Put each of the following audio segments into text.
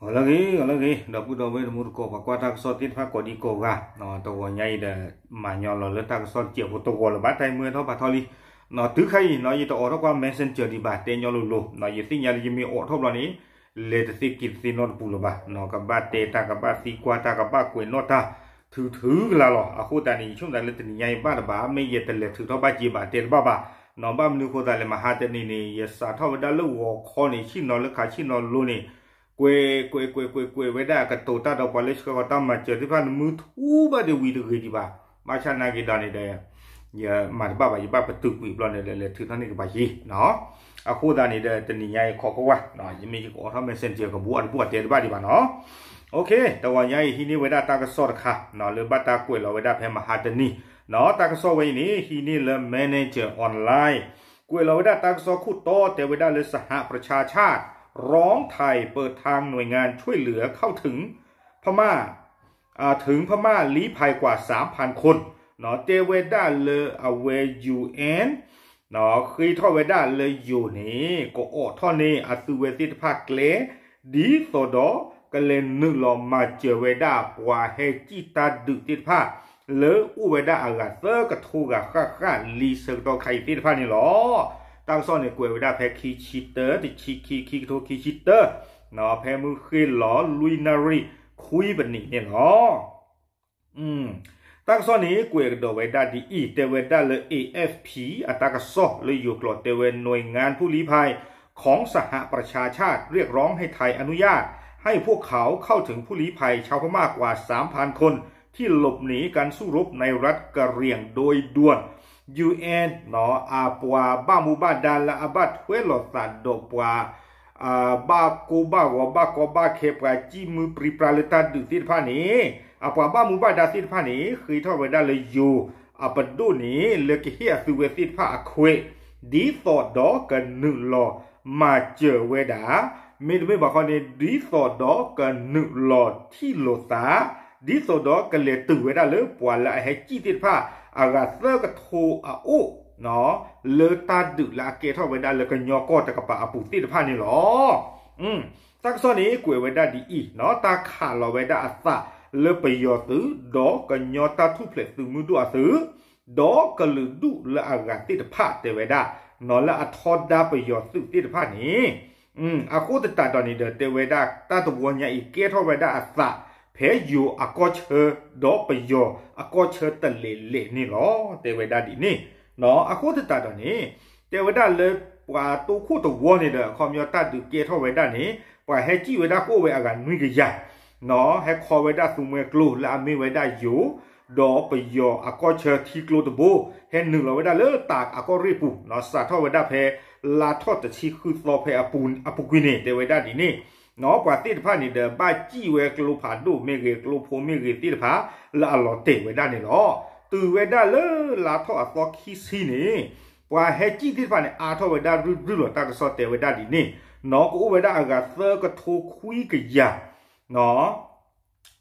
ဂီၤလၢအဂ့ၤ ဂီၤလၢအဂ့ၤ ဒီပုၢ်ဒီဝဲၢ်တံၤသကိး ပှၤကွၢ်တၢ်ကစီၣ်သ့ၣ်တဖၣ်ကိးဒံကိးဂၤ, တဂီၤညါအံၤဒီး မၤညီလီၤလၢတၢ်ကစီၣ်တစဲးဖိတဂီၤလၢၤဘၣ် တၢ်အံၤမ့ၢ်ဟဲထီၣ်ဖးထီလံ, တုၤခါအံၤနီၤ ယတအိးထီၣ်ကွၢ် Messenger ဒံးဘၣ် တဲညီလိၤလိၤ, ယသ့ၣ်ညါလၢယမ့ၢ်အိးထီၣ်ဘျီန့ၣ် လဲၤတသ့က့ၤတသ့နီတပူၤလၢၤဘၣ်, ကဘၣ်တဲတၢ် ကဘၣ်သံကွၢ်တၢ် ကဘၣ်ကွဲးနီၣ်တၢ် ထုးထုးကလာ်လီၤ. အဃိသတးန့ၣ် ယဆိကမိၣ်သးလၢတနံၤညါအံၤဘၣ်တဘၣ် မ့ၢ်ယတလဲၤထုးထီၣ်ဘၣ်က့ၤဘၣ်တဲတဘၣ်ဘၣ်, ဘၣ်မနုၤအဃိသတးလဲၣ် မဟါတနံၤန့ၣ် ယစးထီၣ်ဝဲဒၣ်လၢဂီၤခီန့ၣ် ဆ့ၣ်နီၤလၢခးဆ့ၣ်နီၤလိၤန့ၣ် ကွဲး ကွဲး ကွဲး ကွဲး ကွဲးဝဲဒၣ်အကတိၤတၢ်ဒီးပှၤလၢဆှၢဃီၤတၢ်မၤစၢၤသ့ၣ်တဖၣ်န့ၣ် မုၢ်ထူဘၣ်ဒီးဝံၤတဂ့ၤဒံးဘၣ်, ဘၣ်ဆၣ်နာ်က့ဒီးန့ၣ်ဒီး ယမၤတဘၣ်ဘၣ် ယဘၣ်ပတုာ်ကွံာ်ဘျီန့ၣ်ဒီး လဲၤထုးထီၣ်န့ၢ်ကဘၣ်ယံၤနီၤ. အဃိသတးန့ၣ်ဒီး တနံၤညါအံၤခီကွၢ်ကွၢ် ယမ့ၢ်ယကအိးထီၣ် Messenger ကဘူးအတဘူးအတဲတဘၣ်ဒံးဘၣ်နီၤ. တဂီၤညါအံၤဟံးန့ၢ်ဝဲဒၣ်တၢ်ကစီၣ်တခါ လၢဘၣ်တၢ်ကွဲးလီၤဝဲဒၣ်ဖဲမဟါတနံၤနီၤ. တၢ်ကစီၣ်ဝဲအံၤန့ၣ် ဟံးန့ၢ်လၢ Manager Online ကွဲးလီၤဝဲဒၣ်တၢ်ကစီၣ်ခိၣ်တီတဲဝဲဒၣ်လၢ สหประชาชาติ ร้องไทยเปิดทางหน่วยงานช่วยเหลือเข้าถึงพม่า ถึงพม่าลี้ภัยกว่าสามพันคน တဲဝဲဒၣ်လၢအဝဲ UN ဃ့ထီၣ်ဝဲဒၣ်လၢယိၤန့ၣ် ကအိးထီၣ်န့ၢ်အသုဝဲသ့ၣ်တဖၣ်ကျဲ ဒ်သိးဒီးကလဲၤနုာ်လီၤမၤစၢၤဝဲဒၣ်ပှၤဟဲစံၣ်တၢ်ဒုးသ့ၣ်တဖၣ် လၢအိၣ်ဝဲဒၣ်အဂၤသၢကထိဂၤဃၣ်ဃၣ်လံဆၢကတီၢ်ခါအံၤသ့ၣ်တဖၣ်န့ၣ်လီၤ. တၢ်ကစီၣ်န့ၣ်ကွဲးဝဲဒၣ်ဖဲခံဆံတၢ တဆံခံ ခံကထိခံဆံတၢ ဖဲမုၢ်ဃ့ၢ်လီၤလွံၢ်နၣ်ရံၣ်ခွံပနံးန့ၣ်လီၤ. တၢ်ကစီၣ်န့ၣ်ကွဲးကဒီးဝဲဒၣ်ဒ်အံၤ တဲဝဲဒၣ်လၢ A F P အတၢ်ကစီၣ်လၢယိၤကျိာ်တဲဝဲ หน่วยงานผู้ลี้ภัยของสหประชาชาติเรียกร้องให้ไทยอนุญาตให้พวกเขาเข้าถึงผู้ลี้ภัยชาวพม่ากว่าสามพันคนที่หลบหนีการสู้รบในรัฐกะเหรี่ยงโดยด่วน UN အပှၤဘၣ်မူဘၣ်ဒါလၢအဘၣ်ထွဲလိာ်သးဒီးပှၤ ဘၣ်ကိၢ်ဘၣ်ဂီၤဘၣ်ကီဘၣ်ခဲ ပှၤစံၣ်မုၢ်ပြံပြါလၢတၢ်ဒုးသ့ၣ်တဖၣ်န့ၣ် အပှၤဘၣ်မူဘၣ်ဒါသ့ၣ်တဖၣ်န့ၣ် ဃ့ထီၣ်ဝဲဒၣ်လၢယိၤအပဒိၣ်န့ၣ် လၢကဟ့ၣ်အသုဝဲသ့ၣ်တဖၣ်အခွဲး ဒ်သိးဒီးကနုာ်လီၤမၤစၢၤဝဲဒၣ် မ့တမ့ၢ်ဘၣ်ဃီန့ၣ် ဒ်သိးဒီးကနုာ်လီၤထံၣ်လိာ်သး ဒ်သိးဒီးကလဲၤတုၤဝဲဒၣ်လၢပှၤလၢအဟဲစံၣ်သ့ၣ်တဖၣ် အဂၤသၢကထိအအိၣ် လၢတၢ်ဒုးလၢအကဲထီၣ်ဝဲဒၣ်လၢကညီကီၢ်တကပၤအပူၤသ့ၣ်တဖၣ်န့ၣ်လီၤ. တၢ်ကစီၣ်န့ၣ်ကွဲးဝဲဒၣ်ဒ်အံၤနီၤ တၢ်ခးလီၤဝဲဒၣ်အသးလၢပယီၤသုး ဒီးကညီတၢ်ထူၣ်ဖျဲးသုးမုၢ်ဒိၣ်အသုး ဒီးကလုာ်ဒူၣ်လၢအဂၤသ့ၣ်တဖၣ်တဲဝဲဒၣ် နီၤလၢအထီဒါပယီၤသုးသ့ၣ်တဖၣ်န့ၣ် အဃိသတးဒီးန့ၣ်ဒီး တဲဝဲဒၣ်တၢ်တဝီညါအံၤ ကဲထီၣ်ဝဲဒၣ်အသး ဖဲယိၤအကီၢ်ဆၢ ဒီးပယီၤအကီၢ်ဆၢတလဲၤလဲၤန့ၣ်လီၤ. တဲဝဲဒၣ်ဒ်န့ၣ် အဃိသတးဒီးန့ၣ် တဲဝဲဒၣ်လၢပှၤတိခိၣ်တဝီန့ၣ်ဒီး အခီပညီတၢ်ဒုးကဲထီၣ်ဝဲဒၣ်န့ၣ် ပှၤဟဲစံၣ်ဝဲဒၣ်ကအိၣ်ဝဲအဂၤနွံကယၤ ဟဲခီဝဲဒၣ်သူမှဲကျိလၢအမ့ၢ်ဝဲဒၣ်ယိၤ ဒီးပယီၤအကီၢ်ဆၢထံကျိတဘိ ဟဲနုာ်လီၤဝဲဒၣ်လၢတၢ်အကီၢ်ရ့ၣ်ပူၤ စးထီၣ်ဝဲဒၣ်ဖဲ လါထီၣ်တဆံဃုသီဖဲအပူၤကွံာ်န့ၣ် တဲဝဲဒၣ်ဒ်န့ၣ် ပှၤသ့ၣ်တဖၣ်န့ၣ်ဒီး ဘၣ်စံၣ်ဝဲကျိဖးဒိၣ်မ့ၢ်ဂ့ၤ ကျိဖိမ့ၢ်ဂ့ၤသ့ၣ်တဖၣ် လၢအလီၤတဲာ်ဝဲဒၣ်န့ၣ်လီၤ. တုၤဝဲဒၣ်လၢလါထီၣ်အသီခံဆံန့ၣ် ပှၤဟဲစံၣ်သ့ၣ်တဖၣ်န့ၣ် အါထီၣ်ဝဲဒၣ်ရုၢ်ရုၢ်လီၤ တၢ်ကစီၣ်တဲဝဲဒၣ်ဒ်န့ၣ် နီၤကအိၣ်ဝဲဒၣ်အဂၤသၢကထိခွံကယၤ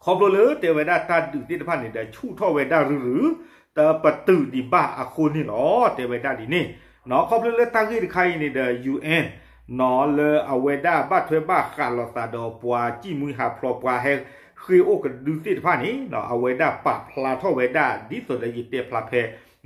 ခီဖျိလၢတဲဝဲဒၣ်တၢ်ဒုးသ့ၣ်တဖၣ်န့ၣ်ဒီး ဆူၣ်ထီၣ်ဝဲဒၣ်ရုၢ်ရုၢ် တပတုာ်ဒံးဘၣ်အဃိန့ၣ်လီၤ. တဲဝဲဒၣ်ဒ်န့ၣ် ခီဖျိလၢတၢ်ဂ့ၢ်တခါအံၤန့ၣ်ဒီး UN နီၤလၢအဝဲဒၣ်ဘၣ်ထွဲဘၣ်ဃးလိာ်သးဒီးပှၤစံၣ်မှံဟးဖျိး ပှၤဟဲဃ့ၢ်အိၣ်ကဒုသ့ၣ်တဖၣ်န့ၣ် အဝဲဒၣ်ပာ်ဖျါထီၣ်ဝဲဒၣ် ဒ်သိးဒီးယတဲဖျါဖဲ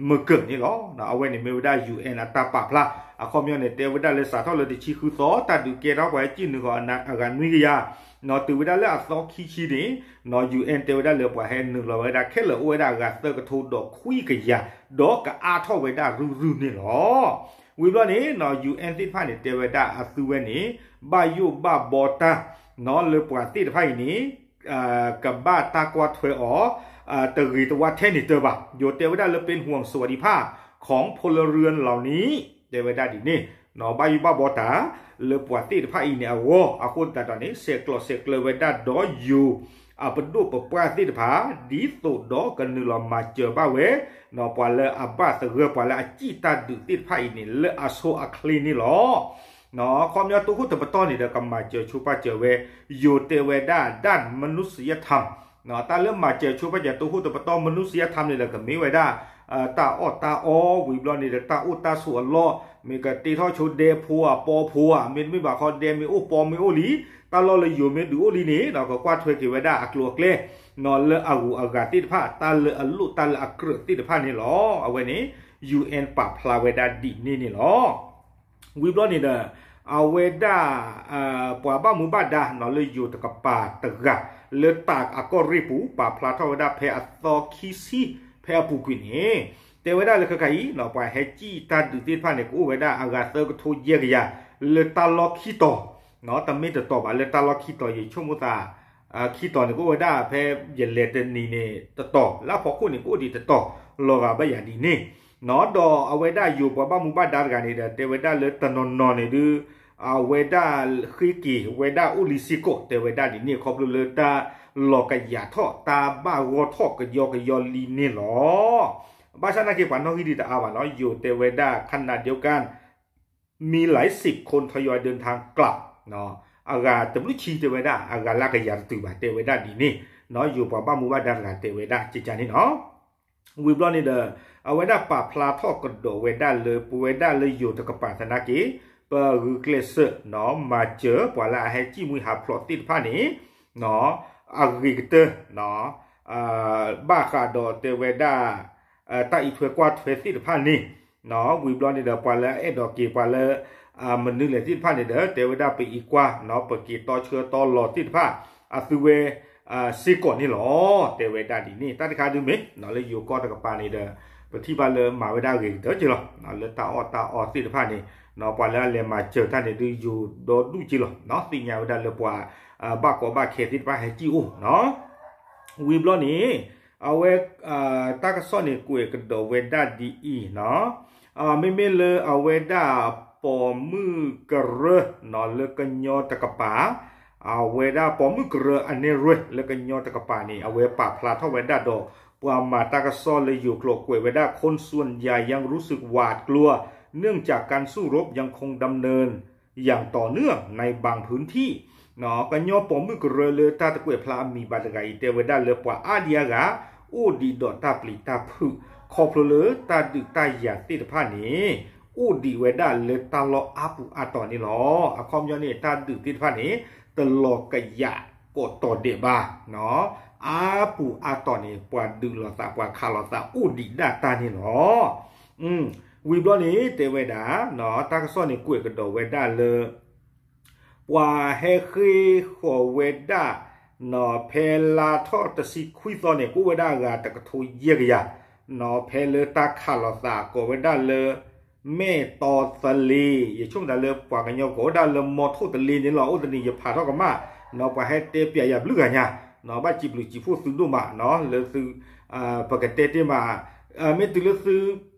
မုၢ်ကၢၢ်န့ၣ်လီၤ. အဝဲန့ၣ်မ့ၢ်ဝဲဒၣ် UN အတၢ်ပာ်ဖျါ အခီပညီန့ၣ် တဲဝဲဒၣ်လၢစးထီၣ်လၢတဆံဃုသီ တၢ်ဒုးကဲထီၣ်ပှၤဟဲစံၣ်နုာ်ဃီၤအဂၤနွံကယၤ နီၤတုၤဝဲဒၣ်လၢအသီခံဆံန့ၣ် နီၤ UN တဲဝဲဒၣ်လၢပှၤဟဲနုာ်လီၤဝဲဒၣ်ခဲလၢာ်အိၣ်ဝဲဒၣ်အဂၤသၢကထိဒီးခွံကယၤ ဒီးကအါထီၣ်ဝဲဒၣ်ရုၢ်ရုၢ်န့ၣ်လီၤ. ဝံၤဘျီန့ၣ် နီၤ UN သ့ၣ်တဖၣ်န့ၣ် တဲဝဲဒၣ်အသုဝဲန့ၣ် ဘၣ်ယိၣ်ဘၣ်ဘီတၢ် နီၤလၢပှၤသ့ၣ်တဖၣ်အံၤန့ၣ် ကဘၣ်တၢ်ကွၢ်ထွဲအီၤ တဂ့ၤတဝါထဲန့ၣ်တၢ်ဘၣ် ယိၤတဲဝဲဒၣ်လၢ เป็นห่วงสวัสดิภาพของพลเรือนเหล่านี้ တဲဝဲဒၣ်ဒ်န့ၣ် နီၤဘၣ်ယိၣ်ဘၣ်ဘီတၢ် လၢပှၤသ့ၣ်တဖၣ်အံၤန့ၣ်အဂီၢ် အဃိသတးဒီးန့ၣ် ဆဲးကျိးဆဲးကျၢဝဲဒၣ်ဒီးယိၤ အပဒိၣ်ပပှၢ်သ့ၣ်တဖၣ် ဒ်သိးဒီးကနုာ်လီၤမၤစၢၤဘၣ်ဝဲ နီၤပှၤလၢအဘၣ်သဂၢၢ် ပှၤလၢအစံၣ်တၢ်ဒုးသ့ၣ်တဖၣ်အံၤန့ၣ် လၢအဆိအချ့န့ၣ်လီၤ. နီၤ ခီပညီတိခိၣ်တပတီၢ်န့ၣ်ဒီး ကမၤစၢၤဆိပာ်စၢၤဝဲ ယိၤတဲဝဲဒၣ် ด้านมนุษยธรรม တၢ်လၢမၤစၢၤဆိပာ်စၢၤတိခိၣ်တပတီၢ် မနုၤစံအထါန့ၣ်ဒီး ကမ့ၢ်ဝဲဒၣ် တၢ်အီၣ်တၢ်အီ ဝံၤဘျီန့ၣ်ဒီး တၢ်အိၣ်တၢ်ဆိးအလီၢ် မ့ၢ်ကတ့ထီၣ်ဆိဒဲဖိဧါ ပီဖိဧါ မ့တမ့ၢ်ဘၣ်ဃီဒဲမ့ၢ်အိၣ်ပီမ့ၢ်အိၣ်လံ တၢ်လီၢ်လၢယိၤမ့ၢ်ဒုးအိၣ်လံန့ၣ် ကကွၢ်ထွဲက့ၤဝဲဒၣ်အကျိၤအကျဲ လၢအဂုၤအဂၤသ့ၣ်တဖၣ် တၢ်လၢအလိၣ်တၢ်လၢအကြၢးသ့ၣ်တဖၣ်န့ၣ်လီၤ. အဝဲန့ၣ် ယူႇအၣ် ပာ်ဖျါဝဲဒၣ်ဒ်န့ၣ်န့ၣ်လီၤ. ဝံၤဘျီန့ၣ်ဒီး အဝဲဒၣ် ပှၤဘၣ်မူဘၣ်ဒါနီၤ လၢယိၤတကပၤတဂၤ လၢတၢ်အကီၢ်ရ့ၣ်ပူၤ ပာ်ဖျါထီၣ်ဝဲဒၣ်ဖဲအသီခံဆံ ဖဲအပူၤကွံာ်န့ၣ် တဲဝဲဒၣ်လၢခဲခါအံၤ ပှၤဟဲစံၣ်တၢ်ဒုးသ့ၣ်တဖၣ်န့ၣ် ကအိၣ်ဝဲဒၣ်အဂၤသၢကထိယဲၢ်ကယၤ လၢတၢ်လီၢ်ခံတီၤ တမ့ၢ်တတီၤဘၣ် လၢတၢ်လီၢ်ခံတီၤ ယဆိကမိၣ်သး ခံတီၤန့ၣ် ကအိၣ်ဝဲဒၣ်ဖဲယလဲၤတနံၤန့ၣ်တတီၤ လၢအဖီခိၣ်န့ၣ် ကအိၣ်ဒံးတတီၤ လီၤဂာ်ဘၣ်ယၤဒ်န့ၣ် ဒီးအဝဲဒၣ်ယိၤပှၤဘၣ်မူဘၣ်ဒါတဂၤန့ၣ်ဒီး တဲဝဲဒၣ်လၢတနီၤနီၤန့ၣ်ဒုး အဝဲဒၣ်ဃ့က့ၤဝဲဒၣ်အိၣ်လံစ့ၢ်ကီး တဲဝဲဒၣ်ဒ်န့ၣ် ခီဖျိလၢတၢ်လီၤကယာ်ထီၣ် တၢ်ဘၣ်ဂီၢ်ထီၣ်ကယီကယီလံန့ၣ်လီၤ. ဘၣ်ဆၣ်နာ်က့ ပှၤနီၣ်ဂံၢ်ဒံးတအါဘၣ်နီၤ ယိၤတဲဝဲဒၣ် ขณะเดียวกัน มีหลายสิบคนทยอยเดินทางกลับ အဂၤတဘျုးဆံတဲဝဲဒၣ် အဂၤလၢကယၤတတုၤဘၣ် တဲဝဲဒၣ်ဒ်န့ၣ် ယိၤပှၤဘၣ်မူဘၣ်ဒါတဂၤတဲဝဲဒၣ်ကကန့ၣ်နီၤ ဝံၤဘျီန့ၣ်ဒီး အဝဲဒၣ်ပာ်ဖျါထီၣ်ကဒီးဝဲဒၣ်လၢ ပဝဲဒၣ်လၢယိၤတကပၤသနာ်က့ ပဂုာ်ကျဲးစၢး မၤစၢၤပှၤလၢအဟဲစံၣ်မှံဟးဖျိးသ့ၣ်တဖၣ်န့ၣ် အဂ့ၤကတၢၢ် ဘၣ်ဃးဒီးတဲဝဲဒၣ် တၢ်အံးထွဲကွၢ်ထွဲသ့ၣ်တဖၣ်န့ၣ် ဝံၤဘျီန့ၣ်ဒီး ပှၤလၢအအဲၣ်ဒိးက့ၤ ပှၤလၢ မနုၤလဲၣ်သ့ၣ်တဖၣ်န့ၣ်ဒီး တဲဝဲဒၣ်ပအံးကွၢ် ပက့ၤတီဆှၢတီလီၤသ့ၣ်တဖၣ် အသုဝဲ စ့ၢ်ကီးန့ၣ်လီၤ. တဲဝဲဒၣ်ဒ်န့ၣ် တၢ်တခါဒုမ့ၢ် လၢယိၤကီၢ်တကပၤန့ၣ်ဒီး ပထံၣ်ဘၣ်လၢမၤဝဲဒၣ်ဂ့ၤကတၢၢ်က့လီၤ. လၢတၢ်အီၣ်တၢ်အီသ့ၣ်တဖၣ်န့ၣ် ပှၤလၢအလဲၤမၤစၢၤတၢ်န့ၣ်ဒုးယိၤဒီဒူၣ်က့လီၤ. သ့ၣ်ညါဝဲဒၣ်လၢပှၤ ဘၣ်ကီဘၣ်ခဲသ့ၣ်တဖၣ်ဟဲစံၣ်အိၣ် ဝံၤဘျီန့ၣ် အဝဲ တၢ်ကစီၣ်န့ၣ်ကွဲးကဒီးဝဲဒၣ်ဒ်အံၤနီၤ မ့မ့ၢ်လၢအဝဲဒၣ် ပိာ်မုၣ်ကရၢ လၢကညီတကပၤ အဝဲဒၣ်ပိာ်မုၣ်ကရၢအနဲၣ်ရွဲၣ်လၢကညီတကပၤန့ၣ် အဝဲပာ်ဖျါထီၣ်ဝဲဒၣ်ဒီး ပှၤမၤတၢ်ကစီၣ်လၢယိၤကျိာ်ကွဲးဝဲဒၣ် คนส่วนใหญ่ยังรู้สึกหวาดกลัว เนื่องจากการสู้รบยังคงดำเนินอย่างต่อเนื่องในบางพื้นที่ ကညီပိာ်မုၣ်ကရၢလၢတၢ်တကွဲးဖျါအမံၤဘၣ်တဂၤအံၤ တဲဝဲဒၣ်လၢပှၤအါဒံအါဂၤ အိၣ်ဒံးဒီးတၢ်ပျံၤတၢ်ဖုး ခီဖျိလၢတၢ်ဒုးတၢ်ယၤသ့ၣ်တဖၣ်န့ၣ် အိၣ်ဒံးဝဲဒၣ်လၢတၢ်လီၢ်အါပူၤအါတီၤန့ၣ်လီၤ. အခီပညီန့ၣ် တၢ်ဒုးသ့ၣ်တဖၣ်န့ၣ် တလီၤကယာ်ကိးတီၤဒဲးဘၣ် အါပူၤအါတီၤန့ၣ် ပှၤဒုးလိာ်သး ပှၤခးလိာ်သးအိၣ်ဒံးဒၣ်တၢ်န့ၣ်လီၤ. ဝံၤဘျီန့ၣ် တဲဝဲဒၣ် တၢ်ကစီၣ်န့ၣ်ကွဲးကဒီးဝဲဒၣ်လၢ ပှၤဟဲဃ့ၢ်ဃီၤဝဲဒၣ် ဖဲလါထီၣ်တဆံခွံသီန့ၣ် ကအိၣ်ဝဲဒၣ်အဂၤတကထိယဲၢ်ကယၤ ဖဲလၢတၢ်ခးလိာ်သးကိးဝဲဒၣ်လၢ မဲၢ်တီသလ့ၤ ယဆိကမိၣ်သးလၢ ပှၤကညီကိးဝဲဒၣ်လၢ မီထိၣ်တလ့ၤန့ၣ်လီၤ. အိၣ်တနံၤယဖးထီၣ်ကမၣ် ပှၤဟဲတဲပျးယၤဘျုးဂၤညါ ဘၣ်စံးဘျုးစံးဖှိၣ်သုဒိၣ်မး လၢသု ပကတဲတ့ၢ်မး မ့ၢ်တုၤလၢသု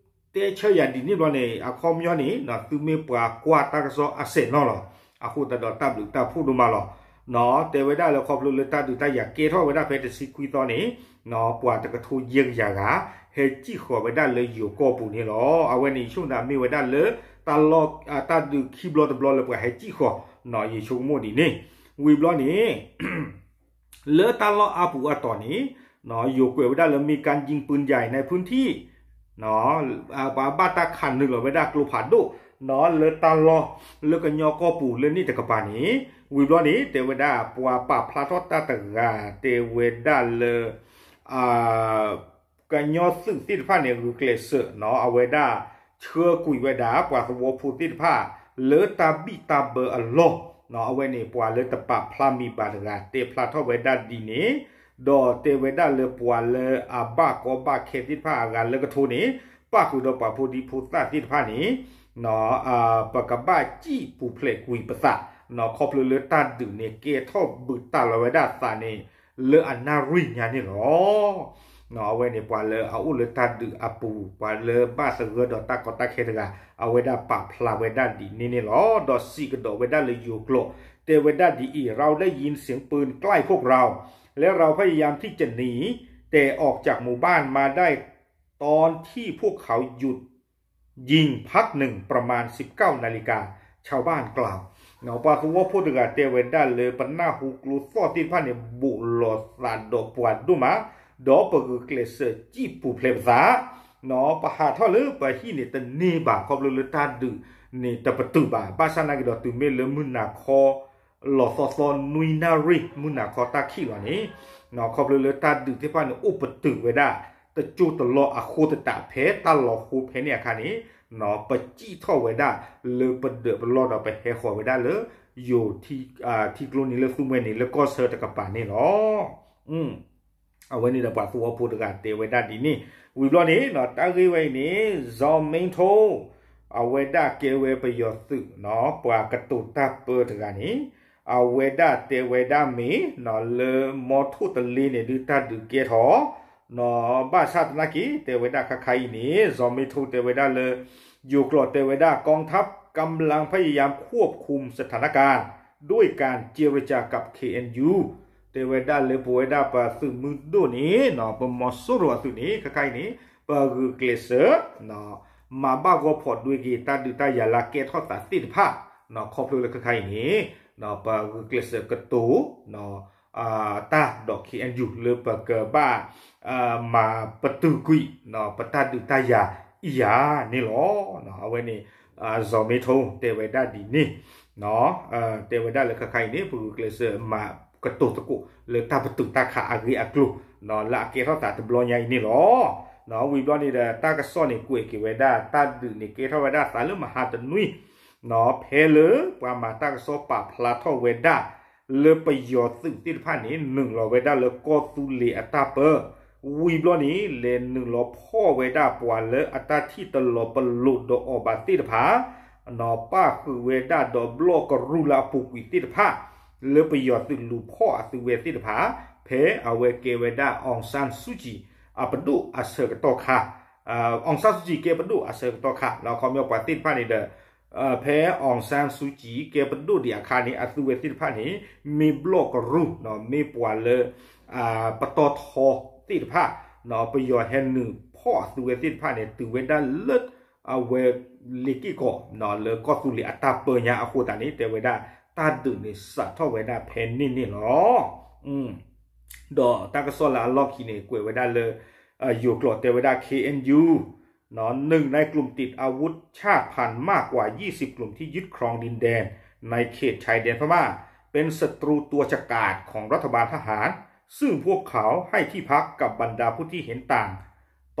တဲဆၢယၤဒ်န့ၣ်ဘျီန့ၣ် အခီပညီန့ၣ် သုမ့ၢ်ပှၤကွၢ်တၢ်ကစီၣ်အစဲးနီၢ်လီၤ. အဃိသတးဒီးတၢ်ဘျုးတၢ်ဖှိၣ်ဒိၣ်မးလီၤ. တဲဝဲဒၣ်လၢခီဖျိလၢတၢ်ဒုးတၢ်ယၤကဲထီၣ်ဝဲဒၣ်ဖဲတဆံခွံသီန့ၣ် ပှၤတကထိယဲၢ်ကယၤဂၤ ဟဲစံၣ်ဃီၤဝဲဒၣ်လၢယိၤကီၢ်ပူၤန့ၣ်လီၤ. အဝဲန့ၣ် ယဆိကမိၣ်သးမ့ၢ်ဝဲဒၣ်လၢ တၢ်လီၢ် တၢ်ဒုးခံဘျီတဘျီလၢပှၤဟဲစံၣ်ဃီၤ ယဆိကမိၣ်ဒ်န့ၣ် ဝံၤဘျီန့ၣ် လၢတၢ်လီၢ်အါပူၤအါတီၤန့ၣ် ယိၤကွဲးဝဲဒၣ်လၢ มีการยิงปืนใหญ่ในพื้นที่ ပှၤဘၣ်တၢ်ခးနုာ်လီၤဝဲဒၣ်ကျိဖးဒိၣ် လၢတၢ်လီၢ်လၢကညီကီၢ်ပူၤလၢန့ၣ်တကပၤန့ၣ် ဝံၤဘျီန့ၣ် တဲဝဲဒၣ် ပှၤပာ်ဖျါထီၣ်တၢ်တဂၤ တဲဝဲဒၣ်လၢ ကညီသုးသ့ၣ်တဖၣ်န့ၣ် ဂုာ်ကျဲးစၢး အဝဲဒၣ် ဆှၢကွံာ်ဝဲဒၣ် ပှၤသဝီဖိသ့ၣ်တဖၣ် လၢတၢ်ဘံၣ်တၢ်ဘၢအလီၢ် အဝဲန့ၣ် ပှၤလၢတပာ်ဖျါမံၤဘၣ်တဂၤ တဲဖျါထီၣ်ဝဲဒၣ်ဒ်န့ၣ် ဒီးတဲဝဲဒၣ်လၢပှၤလၢအဘၣ်ကီဘၣ်ခဲသ့ၣ်တဖၣ်အဂၤလၢကထိန့ၣ် ပၣ်ဃုာ်ဒီးပှၤဖိဒံဖိသၣ်သ့ၣ်တဖၣ်န့ၣ် ပကဘၣ်စံၣ်ပူၤဖျဲးကွံာ်ပသး ခီဖျိလၢတၢ်ဒုးန့ၣ် ကဲထီၣ်ဘုးတၢ်လီၤဝဲဒၣ်သးန့ၣ် လၢအနၣ်ရံၣ်ညါန့ၣ်လီၤ. အဝဲန့ၣ် ပှၤလၢအအိၣ်လၢတၢ်ဒုးအပူၤ ပှၤလၢဘၣ်သဂၢၢ်ဒီးတၢ်ကီတၢ်ခဲတဂၤ အဝဲဒၣ်ပာ်ဖျါဝဲဒၣ်ဒ်န့ၣ်န့ၣ်လီၤ. ဒီးစံးကဒီးဝဲဒၣ်လၢယိၤကျိာ် တဲဝဲဒၣ်ဒ်အံၤ เราได้ยินเสียงปืนใกล้พวกเรา และเราพยายามที่จะหนี แต่ออกจากหมู่บ้านมาได้ ตอนที่พวกเขาหยุดยิงพักหนึ่งประมาณ สิบเก้านาฬิกา ชาวบ้านกล่าว ပှၤသဝီဖိတဂၤတဲဝဲဒၣ်လၢပနၢ်ဟူကျိသီၣ်သ့ၣ်တဖၣ်န့ၣ် ဘူးလိာ်သးဒီးပှၤဒိၣ်မး, ဒီးပဂုာ်ကျဲးစၢးစံၣ်ပူၤဖျဲးပသး, ပဟးထီၣ်လၢပဟံၣ်န့ၣ်တန့ၢ်ဘၣ် ခီဖျိလၢတၢ်ဒုးန့ၣ်တပတုာ်ဘၣ်, ဘၣ်ဆၣ်နာ်က့ဒီးတုၤမ့ၢ်လၢမုၢ်နၤခီ လီၤသီသီနွံနၣ်ရံၣ် မုၢ်နၤခီတၢ်ခံးလီၤန့ၣ်, ခီဖျိလၢတၢ်ဒုးသ့ၣ်တဖၣ်န့ၣ် အိၣ်ပတုာ်ဝဲဒၣ် တကၠိတလီၢ်အဃိသတး ဖဲတၢ်လီၤဟိဖဲန့ၣ်အခါန့ၣ် ပစံၣ်ထီၣ်ဝဲဒၣ်လၢပဒၢးပလီၢ်ဒီးပဟဲဃီၤဝဲဒၣ်လၢ ယိၤထံကျိန့ၣ်လၢသူမှဲန့ၣ် လၢကီၢ်ဆၢတကပၤန့ၣ်လီၤ. အဝဲန့ၣ်ဒီးပှၤသဝီဖိတဂၤတဲဝဲဒၣ်ဒ်န့ၣ်, ဝံၤဘျီန့ၣ် တၢ်ဂ့ၢ်ဝဲအံၤန့ၣ် ဇီမ့ထိ အဝဲဒၣ်ကဲဝဲပယီၤသုး ပှၤကတိၤတၢ်ပၢတဂၤန့ၣ် အဝဲဒၣ်တဲဝဲဒၣ်မ့ၢ် လၢမီထိတလ့န့ၣ် ဒုးတၢ်ဒုးကဲထီၣ် ဘၣ်ဆၣ်သနာ်က့ တဲဝဲဒၣ်ခါခါအံၤန့ၣ် ဇီမ့ထိတဲဝဲဒၣ်လၢ ယိၤကျိာ်တဲဝဲဒၣ် กองทัพกำลังพยายามควบคุมสถานการณ์ด้วยการเจรจากับ เคเอ็นยู တဲဝဲဒၣ်လၢပဝဲဒၣ်ပသုးမုၢ်ဒိၣ်န့ၣ် ပမီၤစိရိၤအသုးန့ၣ် ခါခါအံၤန့ၣ် ပဂုာ်ကျဲးစၢး မၤဘၣ်ဂီၢ်ဖီၣ်ဒွဲက့ၤ တၢ်ဒုးတၢ်ယၤလၢကဲထီၣ်သးသ့ၣ်တဖၣ် ခီဖျိလၢခါခါအံၤန့ၣ် ပဂုာ်ကျဲးစၢးကတိၤ တၢ်ဒီး เคเอ็นยู လၢပကဘၣ် မၤပတုာ်ကွံာ် ပတၢ်ဒုးတၢ်ယၤအံၤယၤန့ၣ်လီၤ. အဝဲန့ၣ် ဇီမ့ထိတဲဝဲဒၣ်ဒ်န့ၣ် တဲဝဲဒၣ်လၢခါခါအံၤန့ၣ် ပဂုာ်ကျဲးစၢးမၤကတိၤသကိးလၢတၢ်ပတုာ်တၢ်ခးအဂ့ၢ်အကျိၤ လၢအကဲထီၣ်သးတဘျီညါအံၤန့ၣ်လီၤ. ဝံၤဘျီန့ၣ်ဒီး တၢ်ကစီၣ်န့ၣ်ကွဲးက့ၤဝဲဒၣ် တၢ်ဒုးန့ၣ်ကဲထီၣ်ဝဲဒၣ်သးလၢမဟါတနွံ ဖဲလၢပှၤမၤတၢ်ကစီၣ်ပာ်ဖျါထီၣ်ဝဲဒၣ် လၢပယီၤသုးသ့ၣ်တဖၣ်န့ၣ် နုာ်လီၤဝဲဒၣ်လၢကီၢ်သူလ့ၤအတၢ်ပၢ ဝံၤဘျီန့ၣ် လဲၤနုာ်လီၤဖီၣ်ဝဲဒၣ်ပှၤလၢအတၢ်ထံၣ်တလီၤပလိာ်ဒီးအီၤဘၣ်သ့ၣ်တဖၣ် ပၣ်ဃုာ်ဝဲဒၣ်ဒီးဘျီၣ်ကရူၢ်လၢအပူၤကွံာ်သ့ၣ်တဖၣ် လၢပယီၤသုးလူၤဖီၣ်အသုဝဲသ့ၣ်တဖၣ် ဖဲအဝဲကဲဝဲဒၣ် အောင်ဆန်းစုကြည် အပဒိၣ်အဆၢကတီၢ်ခါ အောင်ဆန်းစုကြည် ကဲပဒိၣ်အဆၢကတီၢ်ခါ လၢအခီပညီပှၤသ့ၣ်တဖၣ်န့ၣ်ဒီး ဖဲ အောင်ဆန်းစုကြည် ကဲပဒိၣ်ဒံးအခါန့ၣ် အသုဝဲသ့ၣ်တဖၣ်န့ၣ် မ့ၢ်ဘျီၣ်ကရူၢ် မ့ၢ်ပှၤလၢ ပတီၢ်ထီသ့ၣ်တဖၣ် ပယီၤဟဲနုာ်ဖီၣ်အသုဝဲသ့ၣ်တဖၣ်န့ၣ် တုၤဝဲဒၣ်လၢ အဝဲလ့ၤက့ၢ်ကီး လၢကီၢ်သူလ့ၤအတၢ်ပၢညါအဃိသတးန့ၣ် တဲဝဲဒၣ် တၢ်ဒုးန့ၣ်စးထီၣ်ဝဲဒၣ်ဖဲန့ၣ်န့ၣ်လီၤ. ဒီးတၢ်ကစီၣ်လၢအလီၢ်ခံန့ၣ် ကွဲးဝဲဒၣ်လၢ ယိၤကျိာ်တဲဝဲဒၣ် เคเอ็นยู หนึ่งในกลุ่มติดอาวุธชาติพันธุ์มากกว่า ยี่สิบกลุ่มที่ยึดครองดินแดนในเขตชายแดนพม่า เป็นศัตรูตัวฉกาจของรัฐบาลทหาร ซึ่งพวกเขาให้ที่พักกับบรรดาผู้ที่เห็นต่าง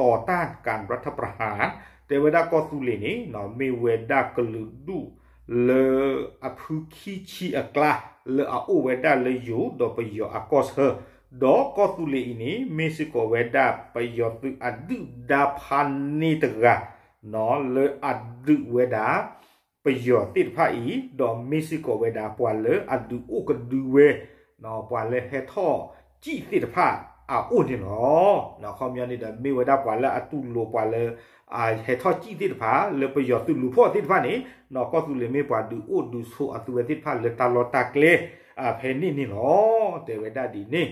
ต่อต้านการรัฐประหาร တဲဝဲဒၣ်ကီၢ်သူလ့ၤန့ၣ် မ့ၢ်ဝဲဒၣ်ကလုာ်ဒူၣ် လၢအဖုခံဆံအကျါ လၢအအိၣ်ဝဲဒၣ်လၢယိၤဒီးပယီၤအကီၢ်ဆၢ, ဒီးကီၢ်သူလ့ၤအံၤန့ၣ် မ့ၢ်စ့ၢ်ကီးဝဲဒၣ်ပယီၤသုးအဒုၣ်ဒါဖးန့ၢ်တဂၤ လၢအဒုးဝဲဒၣ် ပယီၤသ့ၣ်တဖၣ်အံၤ ဒီးမ့ၢ်စ့ၢ်ကီးဝဲဒၣ်ပှၤလၢအဒုးအိၣ်ကဒုဝဲ ပှၤလၢဟဲထီၣ်စံၣ်သ့ၣ်တဖၣ်အအိၣ်န့ၣ်လီၤ. အခီပညီန့ၣ်ဒီး မ့ၢ်ဝဲဒၣ်ပှၤလၢအတူၢ်လိာ်ပှၤလၢ ဟဲထီၣ်စံၣ်သ့ၣ်တဖၣ် လၢပယီၤသုးလူၤဖီၣ်သ့ၣ်တဖၣ်န့ၣ် ကီၢ်သူလ့ၤမ့ၢ်ပှၤဒုးအိၣ်ဒုးဆိးအသုဝဲသ့ၣ်တဖၣ်လၢတၢ်လီၢ်တၢ်ကျဲ ဖဲန့ၣ်န့ၣ်လီၤ. တဲဝဲဒၣ်ဒ်န့ၣ်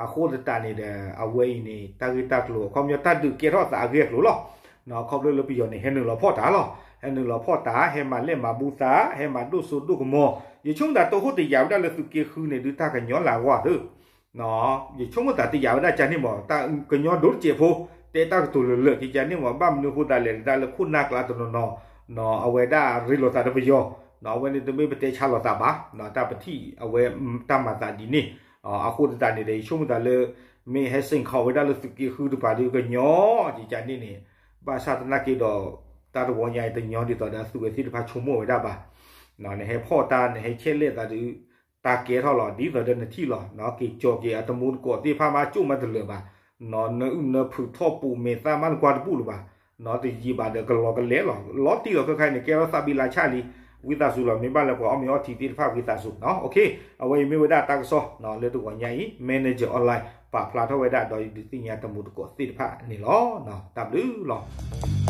အဃိသတးန့ၣ်ဒီး အဝဲအံၤန့ၣ် တၢ်ဂ့ၢ်တၢ်ကျိၤ အခီပညီတၢ်ဒုးကဲထီၣ်သးအဂ့ၢ်အကျိၤလီၤ. ခီဖျိလၢပယီၤန့ၣ် ဟဲနုာ်လီၤဖီၣ်တၢ်လီၤ. ဟဲနုာ်လီၤဖီၣ်တၢ် ဟဲမၤလဲၢ်မၤဘူသး ဟဲမၤဒိၣ်စိဒိၣ်ကမီၤ ယဆိကမိၣ်တၢ်တိခိၣ်တယာ်ဝဲဒၣ်လၢသုးက့ဃုန့ၣ် ဒုးတၢ်ကညီလၢအဂီၢ်သု ယဆိကမိၣ်တၢ်တယာ်ဝဲဒၣ်ကန့ၣ်မး တၢ်ကညီဒိၣ်တစဲးဖိ တဲတၢ်ကတိၤလၢာ်လၢာ်ကန့ၣ်မး ဘၣ်မနုၤအဃိသတးလဲၣ် တၢ်လၢခိၣ်နၢ်ကျါတနီၤနီၤ အဝဲဒၣ်ရ့လိာ်သးဒီးပယီၤ အဝဲန့ၣ်တမ့ၢ်ပတဲဆါလိာ်သးဘၣ် တၢ်ပထံၣ်အဝဲတၢ်မၤသးဒ်န့ၣ် အဃိသတးန့ၣ်ဒီး ယဆိကမိၣ်သးလၢ မ့ၢ်ဟဲစ့ၢ်ကီးဝဲဒၣ်လၢသုးက့ဃုတပၤဒီးကညီ ကန့ၣ်န့ၣ် ဘၣ်ဆၣ်သနာ်က့ဒီး တၢ်တဝီညါအံၤတညီဒ်သိးဒီးအသုဝဲသ့ၣ်တဖၣ်ဆိကမိၣ်ဝဲဒၣ်ဘၣ် နဟဲဖီၣ်တၢ် နဟဲဆဲးလဲၣ်သးဒီး တၢ်ကဲထီၣ်လီၤ ဒ်သိးဒီးနထံၣ်လီၤ က့ၤကၠီၤက့ၤအတမူတကိးသ့ၣ်တဖၣ်မး ကၠိၣ်မးတလၢာ်ဘၣ် နအုၣ်နဖုးထီၣ်ပူၤမဲာ်သၣ်မး နကွၢ်တဘူၣ်လၢၤဘၣ် တယံာ်ဘၣ်ဒီးကလီၤကလဲလီၤ လီၤတံၢ်လီၤခဲခါအံၤန့ၣ် ကဲထီၣ်သးဘံလါဆၣ်လံ ဝံသးစူၤလီၤ မ့ၢ်ဘၣ်လၢပှၤအီၣ်မ့ၤအီထံသ့ၣ်တဖၣ်ဝံသးစူၤ အဝဲအံၤမ့ၢ်ဝဲဒၣ်တၢ်ကစီၣ် လၢတဂီၤညါအံၤ Manager Online ပာ်ဖျါထီၣ်ဝဲဒၣ်ဒီးယဒုးသ့ၣ်ညါတမူတကိးသ့ၣ်တဖၣ်န့ၣ်လီၤ. တၢ်ဘျုးလီၤ.